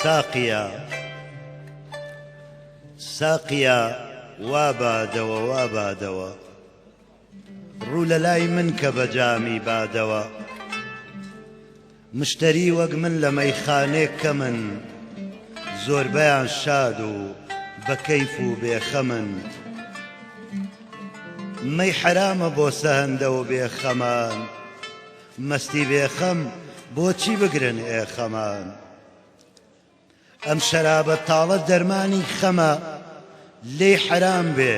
ساقیا ساقیا وا بادەوە وا بادەوە ڕوو لە لای من کە بە جامی بادەوە مشتەری وەک من لە مەیخانێک کەمن زۆربەیان شاد و بە کەیف و بێخەمن مەی حەرامە بۆ سەهەندە و بێخەمان مەستی بێخەم بۆچی بگرن ئێ خەمان ئەم شەرابە تاڵە دەرمانی خەمە لێی حەرام بێ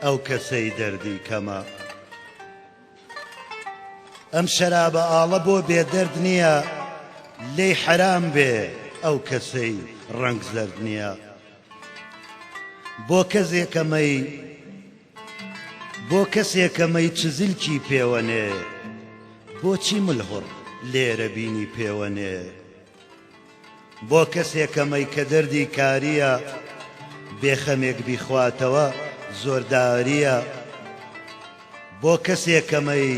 ئەو کەسەی دەردی کەمە ئەم شەرابە ئاڵە بۆ بێ دەرد نییە لێی حەرام بێ ئەو کەسەی ڕەنگ زەرد نییە بۆ کەسێکە مەی بۆ کەسێکە مەی چزلکی پێوەنێ بۆچی ملهوڕ لێرە بینی پێوەنێ بۆ کەسێکە مەی کە دەردی کاریە بێ خەمێک بیخواتەوە زۆرداریە بۆ کەسێکە مەی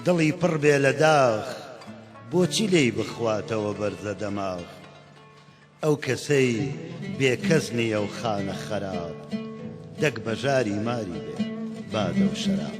دڵی پڕ بێ لە داخ بۆچی لێی بخواتەوە بەرزە دەماغ ئەو کەسەی بێ کەس نیە و خانە خەراپ دەک بەژاری ماری بێ بادە و شەراب.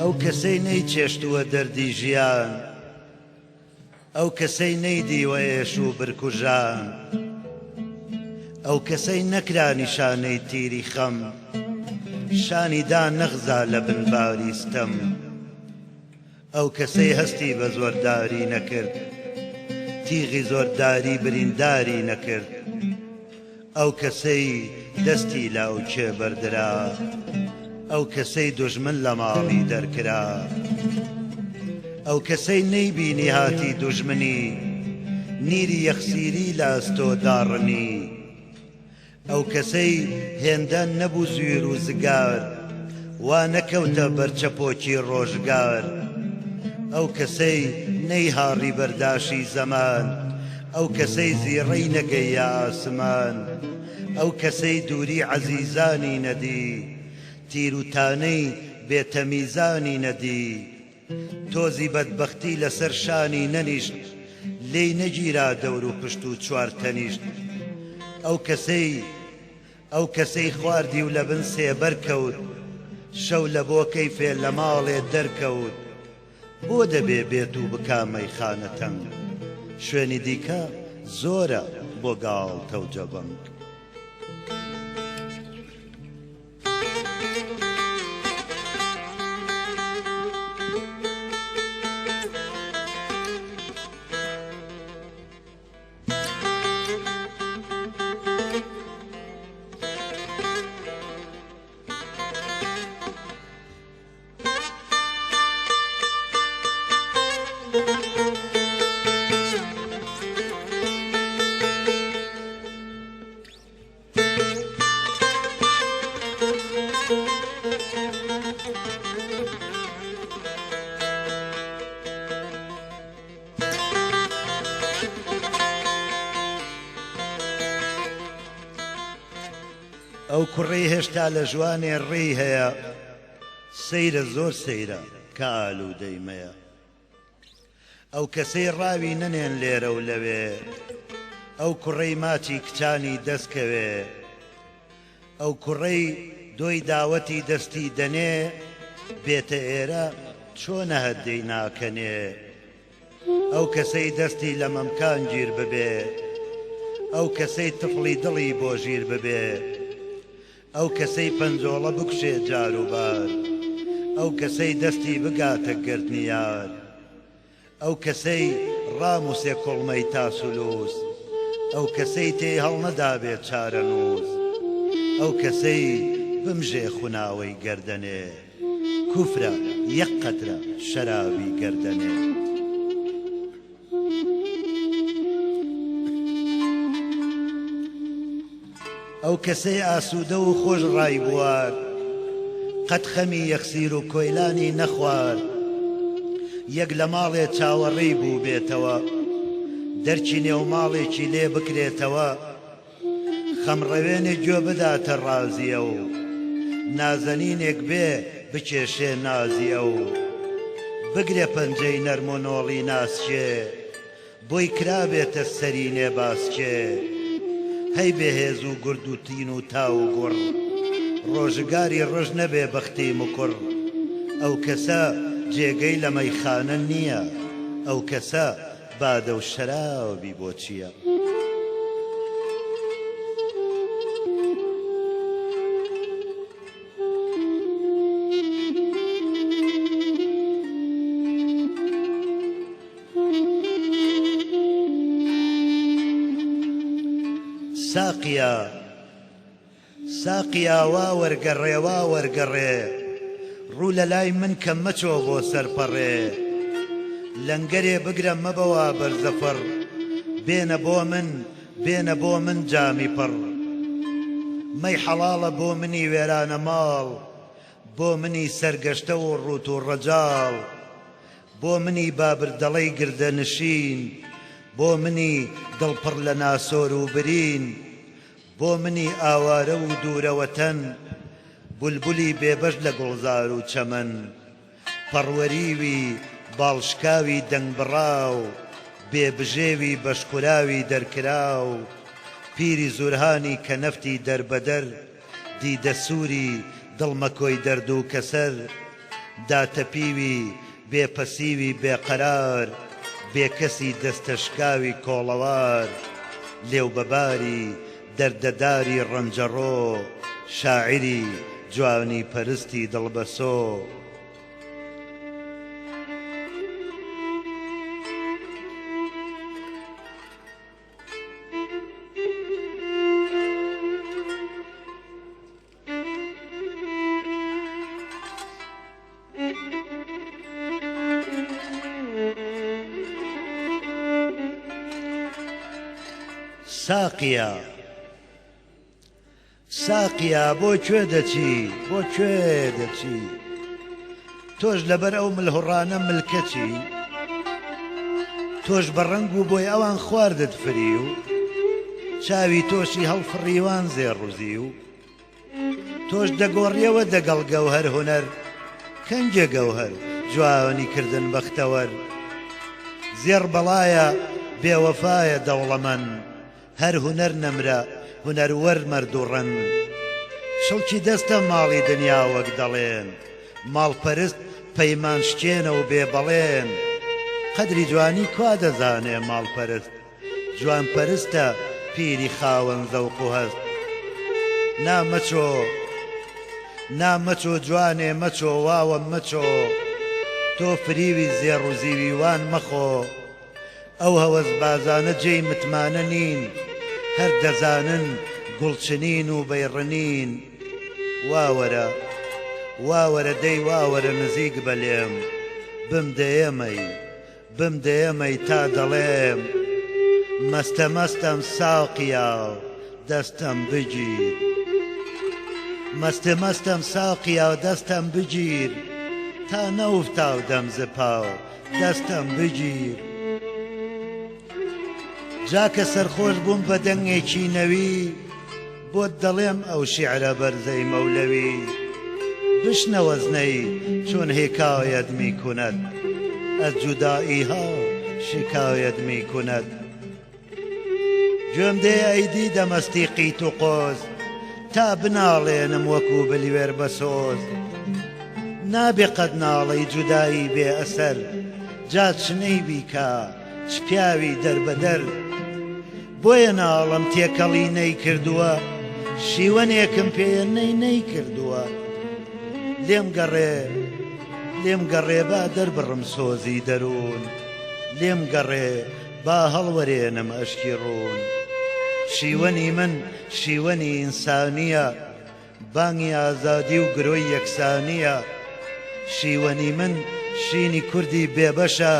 ئەو کەسەی نەیچێشتووە دەردی ژیان ئەو کەسەی نەیدیوە ئێش و برکوژان ئەو کەسەی نەکرا نیشانەی تیری خەم شانی دا نەخزا لە بن باری ستەم ئەو کەسەی هەستی بە زۆرداری نەکرد تیغی زۆرداری برینداری نەکرد ئەو کەسەی دەستی لە ئەو کێ بەردرا ئەو کەسەی دوژمن لە ماڵی دەرکرا ئەو کەسەی نەیبینی هاتی دوژمنی نیری یەخسیری لە ئەستۆ داڕنی ئەو کەسەی هێندە نەبوو زویر و زگار وا نەکەوتە بەر چەپۆکی ڕۆژگار ئەو کەسەی نەیهاڕی بەرداشی زەمان ئەو کەسەی زیڕەی نەگەیە ئاسمان ئەو کەسەی دووری عەزیزانی نەدی تیر و تانەی بێ تەمیزانی نەدی تۆزی بەدبەختی لەسەر شانی نەنیشت لێی نەگیرا دەور و پشت و چوارتەنیشت ئەو کەسەی ئەو کەسەی خواردی و لەبن سێبەر کەوت شەو لە بۆ کەیفێ لە ماڵێ دەرکەوت بۆ دەبێ بێت و بکا مەیخانە تەنگ شوێنی دیکە زۆرە بۆ گاڵتە و جەبەنگ. ئەو کوڕەی هێشتا لە ژوانێ ڕێی هەیە سەیرە زۆر سەیرە کە ئالوودەی مەیە. ئەو کەسەی ڕاوی نەنێن لێرە و لەوێ ئەو کوڕەی ماچی کچانی دەست کەوێ ئەو کوڕەی دۆی داوەتی دەستی دەنێ بێتە ئێرە چۆنە هەدەی ناکەنێ ئەو کەسەی دەستی لە مەمکان گیر ببێ ئەو کەسەی تفڵی دڵی بۆ ژیر ببێ ئەو کەسەی پەنجۆڵە بکوشێ جار و بار ئەو کەسەی دەستی بگاتە گەردنی یار ئەو کەسەی ڕاموسێ کوڵمەی تاس و لووس ئەو کەسەی تێی هەڵنەدابێ چارەنووس ئەو کەسەی بمژێ خوناوەی گەردەنێ کوفرە. یەک قەترە شەرابی گەردەنێ. ئەو کەسەی ئاسوودە و خۆش ڕایبوارد، قەت خەمی یەخسیر و کۆیلانی نەخوارد، یەک لە ماڵێ چاوەڕێی بووبێتەوە، دەرکی نێو ماڵێکی لێ بکرێتەوە، خەمڕەوێنێ گوێ بداتە ڕازی ئەو، نازەنینێک بێ بکێشێ نازی ئەو، بگرێ پەنجەی نەرم و نۆڵی ناسکێ، بۆی کرابێتە سەرینێ باسکێ، هەی بێ هێز و گورد و تین و تاو و گوڕ، ڕۆژگاری ڕەش نەبێ بەختی مکوڕ، ئەو کەسە جێگەی لە مەیخانە نییە، ئەو کەسە بادە و شەرابی بۆ چییە؟ ساقیا ساقیا وا وەرگەڕێ وا وەرگەڕێ ڕوو لە لای من کە مەچۆ بۆ سەر پەڕێ لەنگەرێ بگرە مەبەوە بەرزەفڕ بێنە بۆ من بێنە بۆ من جامی پڕ مەی حەڵاڵە بۆ منی وێرانە ماڵ بۆ منی سەرگەشتە و ڕووت و ڕەجاڵ بۆ منی بابردەڵەی گردەنشین، بۆ منی دڵ پڕ لە ناسۆر و برین، بۆ منی ئاوارە و دوورەوەتەن، بولبولی بێبەش لە گوڵزار و چەمەن، پەڕوەریوی باڵشکاوی دەنگبڕاو، بێ بژێوی بەشخوراوی دەرکراو، پیری زورهانی کەنەفتی دەربەدەر، دیدە سووری دڵ مەکۆی دەرد و کەسەر، داتەپیوی بێ پەسیوی بێ قەرار، بێ کەسی دەستەشکاوی کۆڵەوار، لێو بە باری دەردەداری ڕەنجەڕۆ، شاعیری جوانی پەرستی دڵبەسۆ. ساقیا ساقیا بۆ کوێ دەچی بۆ کوێ دەچی تۆش لەبەر ئەو ملهوڕانە ملکەچی تۆش بە ڕەنگ و بۆی ئەوان خواردت فریو چاوی تۆشی هەڵفڕیوان زێڕ و زیو تۆش دەگۆڕیەوە دەگەڵ گەوهەر هونەر کەنگێ گەوهەر جوانی کردن بەختەوەر زێڕ بەڵایە بێوەفایە دەوڵەمەن هەر هونەر نەمرە هونەروەر مەرد و ڕەنگ چڵکی دەستە ماڵی دنیا وەک دەڵێن ماڵ پەرست پەیمان شکێنە و بێ بەڵێن قەدری جوانی کوا دەزانێ ماڵ پەرست جوان پەرستە پیری خاوەن زەوق و هەست نا مەچۆ نا مەچۆ جوانێ مەچۆ واوە مەچۆ تۆ فریوی زێڕ و زیوی وان مەخۆ ئەو هەوەسبازانە جێی متمانە نین، هەر دەزانن گوڵچنین و بەیڕنین. وا وەرە، وا وەرە دەی وا وەرە نزیک بە لێم، بمدەیە مەی، بمدەیە مەی تا دەڵێم، مەستە مەستەم ساقیا دەستم بگیر. مەستە مەستەم ساقیا دەستم بگیر، تا نەوفتاو دەم زپاو. دەستم بگیر جا کە سەرخۆش بووم بە دەنگێکی نەوی بۆت دەڵێم ئەو شیعرە بەرزەی مەولەوی بشنەوە زنەی چون حکایت می کند از جداییها شکایت می کند گوێم دێ ئەی دیدە مەستی قیت و قۆز تا بناڵێنم وەکو بلوێر بە سۆز نابێ قەت ناڵەی جودایی بێ ئەسەر جا چ نەی بیکا چ پیاوی دەربەدەر بۆیە ناڵەم تێکەڵی نەی کردووە شیوەنێکم پێیە نەی نەی کردووە لێم گەڕێ لێم گەڕێ با دەربڕم سۆزی دەروون لێم گەڕێ با هەڵوەرێنم ئەشکی ڕوون. شیوەنی من شیوەنی ئینسانییە، بانگی ئازادی و گرۆی یەکسانییە. شیوەنی من شینی کوردی بێبەشە،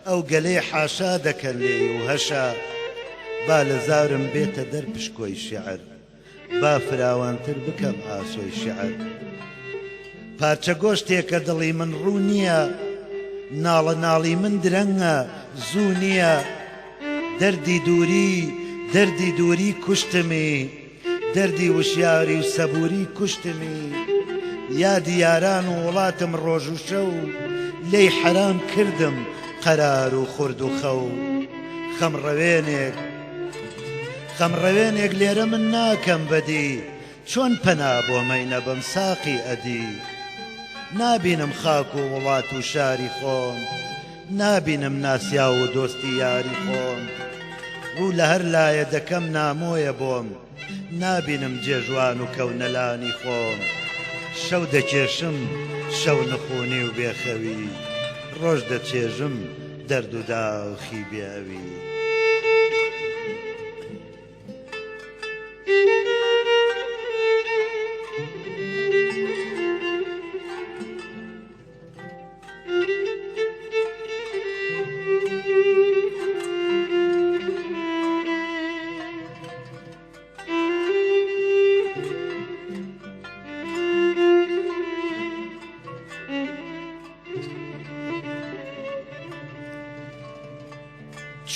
ئەو گەلەی حاشا دەکەن لێی و هەشە. با لە زارم بێتە دەر پشکۆی شیعر. با فراوانتر بکەم ئاسۆی شیعر. پارچە گۆشتێکە دڵی من ڕوو نییە، ناڵە ناڵی من درەنگە زوو نییە. دەردی دووری، دەردی دووری کوشتمی، دەردی وشیاری و سەبووری کوشتمی. یادی یاران و وڵاتم ڕۆژ و شەو، لێی حەرام کردم قەرار و خورد و خەو. خەمڕەوێنێک. خەمڕەوێنێک لێرە من ناکەم بەدی چۆن پەنا بۆ مەی نەبەم ساقی ئەدی نابینم خاک و وڵات و شاری خۆم نابینم ناسیاو و دۆستی یاری خۆم ڕوو لە هەر لایە دەکەم نامۆیە بۆم نابینم جێژوان و کەونەلانی خۆم شەو دەکێشم شەو نخونی و بێخەوی ڕۆژ دەچێژم دەرد و داخی بێ ئەوی.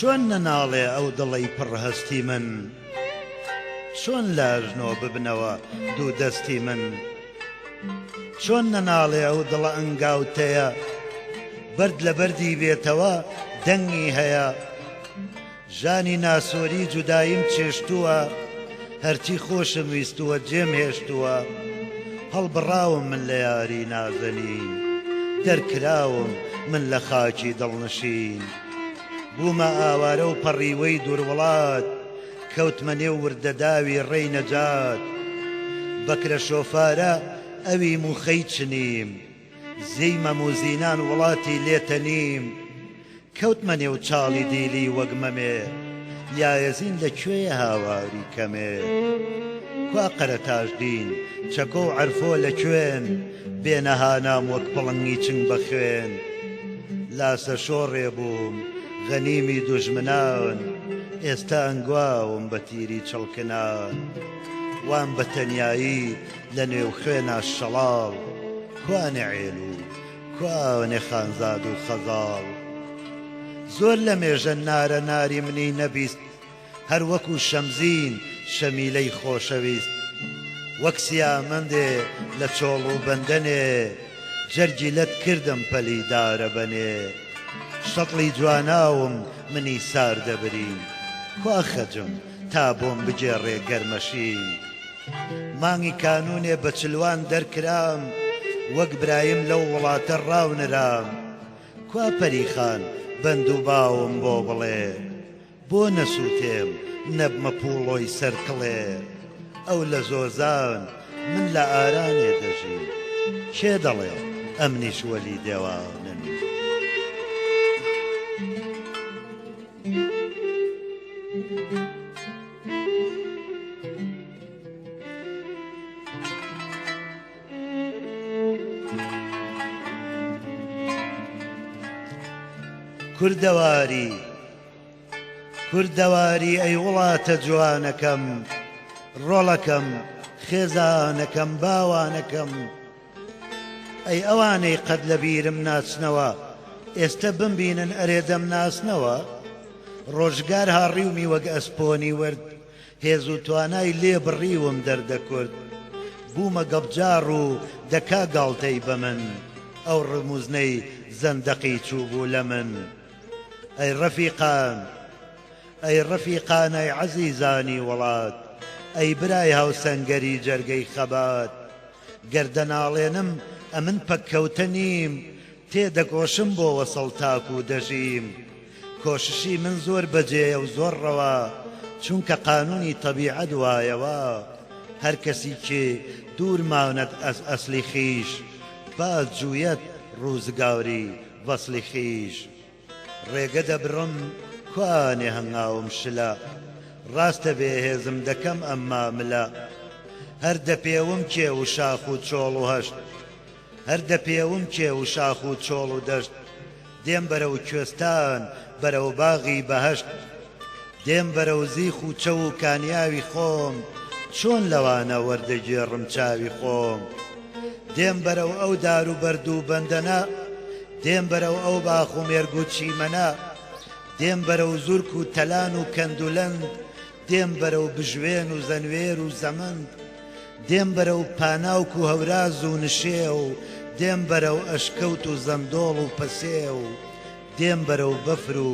چۆن نەناڵێ ئەو دڵەی پڕ هەستی من چۆن لە ئەژنۆ ببنەوە دوو دەستی من چۆن نەناڵێ ئەو دڵە ئەنگاوتەیە بەرد لە بەردی بێتەوە دەنگی هەیە ژانی ناسۆری جوداییم چێشتووە هەرچی خۆشم ویستووە جێم هێشتووە هەڵبڕاوم من لە یاری نازەنین دەرکراوم من لە خاکی دڵنشین بوومە ئاوارە و پەڕیوەی دوور وڵات کەوتمە نێو وردەداوی ڕێی نەجات بەکرە شۆفارە ئەوی موخەی چنیم زێی مەم و زینان وڵاتی لێ تەنیم کەوتمە نێو چاڵی دیلی وەک مەمێ یایەزین لە کوێیە هاواری کەمێ کوا قەرەتاژدین چەکۆ و عەرفۆ لە کوێن بێنە هانام وەک پڵنگی چنگ بە خوێن لاسە شۆڕێ بووم غەنیمی دوژمنان ئێستا ئەنگواوم بە تیری چڵکنان وام بە تەنیایی لە نێو خوێنا شەڵاڵ کوانێ عێل و کوانێ خانزاد و خەزاڵ زۆر لە مێژە نارە ناری منی نەبیست هەر وەکوو شەمزین شەمیلەی خۆشەویست وەک سیامەندێ لە چۆڵ و بەندەنێ جەرگی لەت کردم پەلی دارەبەنێ شەتڵی جواناوم منی ساردەبرین کوا خەجم تا بۆم بگێڕێ گەرمەشین مانگی کانوونێ بە چلوان دەرکرام وەک برایم لەو وڵاتە ڕاونرام کوا پەریخان بەند و باوم بۆ بڵێ بۆ نەسووتێم نەبمە پووڵۆی سەر کڵێ ئەو لە زۆزان من لە ئارانێ دەژیم کێ دەڵێ ئەمنیش وەلی دێوانم. کوردەواری کوردەواری ئەی وڵاتە جوانەکەم ڕۆڵەکەم خێزانەکەم باوانەکەم ئەی ئەوانەی قەت لە بیرم ناچنەوە ئێستە بمبینن ئەرێ دەمناسنەوە؟ ڕۆژگار هاڕیومی وەک ئەسپۆنی ورد هێز و توانای لێ بڕیوم دەردە کورد بوومە گەپجاڕ و دەکا گاڵتەی بە من ئەو ڕموزنەی زەندەقی چووبوو لە من ئەی ڕەفیقان ئەی ڕەفیقان ئەی عەزیزانی وڵات ئەی برای هاوسەنگەری جەرگەی خەبات گەر دەناڵێنم ئەمن پەککەوتە نیم تێدەکۆشم بۆ وەسڵ تاکو دەژیم کۆششی من زۆر بەجێیە و زۆر ڕەوا چونکە قانونی تەبیعەت وایە وا هەر کەسی کێ دوور ماند ئەز ئەسلی خیش باز جویەت ڕوزگاری ڤەسلی خیش ڕێگە دەبڕم کوانێ هەنگاوم شلە ڕاستە بێ هێزم دەکەم ئەمما ملە هەر دەپێوم کێو و شاخ و چۆڵ و هەشت. هەر دەپێوم کێو و شاخ و چۆڵ و دەشت. دێم بەرەو کوێستان، بەرەو باغی بەهەشت. دێم بەرەو زیخ و چەو و کانیاوی خۆم، چۆن لەوانە وەردەگێڕم چاوی خۆم. دێم بەرەو ئەو دار و بەرد و بەندەنە، دێم بەرەو ئەو باخ و مێرگ و چیمەنە. دێم بەرەو زورک و تەلان و کەند و لەند، دێم بەرەو بژوێن و زەنوێر و زەمەند. دێم بەرەو پاناوک و هەوراز و نشێو، دێم بەرەو ئەشکەوت و زەندۆڵ و پەسێو، دێم بەرەو بەفر و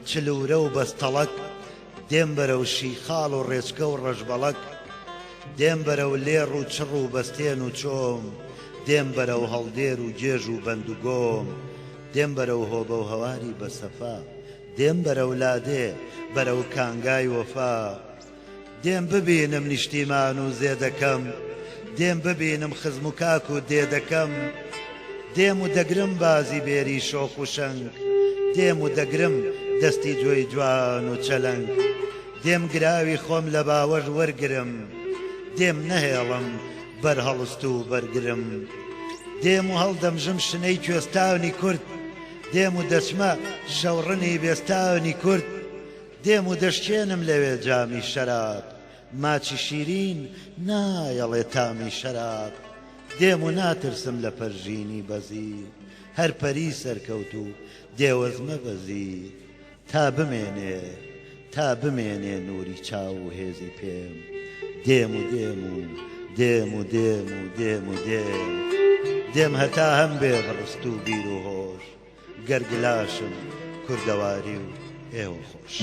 چلورە و بەستەڵەک، دێم بەرەو شیخاڵ و ڕێچکە و ڕەشبەڵەک، دێم بەرەو لێڕ و چڕ و بەستێن و چۆم، دێم بەرەو هەڵدێر و گێژ و بەند و گۆم، دێم بەرەو هۆبە و هەواری بەسەفا، دێم بەرەو لادێ، بەرەو کانگای وەفا. دێم ببینم نیشتیمان و زێدەکەم دێم ببینم خزم و کاک و دێدەکەم دێم و دەگرم بازی بێری شۆخ و شەنگ دێم و دەگرم دەستی جۆی جوان و چەلەنگ دێم گراوی خۆم لە باوەش وەرگرم دێم نەهێڵم بەر هەڵست و بەرگرم دێم و هەڵدەمژم شنەی کوێستانی کورد دێم و دەچمە شەوڕنی بێستانی کورد دێم و دەشکێنم لەوێ جامی شەراب ماچی شیرین نایەڵێ تامی شەراب دێم و ناترسم لە پەرژینی بەزی هەر پەری سەرکەوتوو دێوەزمە بەزی تا بمێنێ تا بمێنێ نووری چاو و هێزی پێم دێم و دێم و دێم و دێم و دێم و دێم دێم هەتا هەم بێ بڕست و بیر و هۆش. گەر گلاشم کوردەواری و ئێوە خۆش.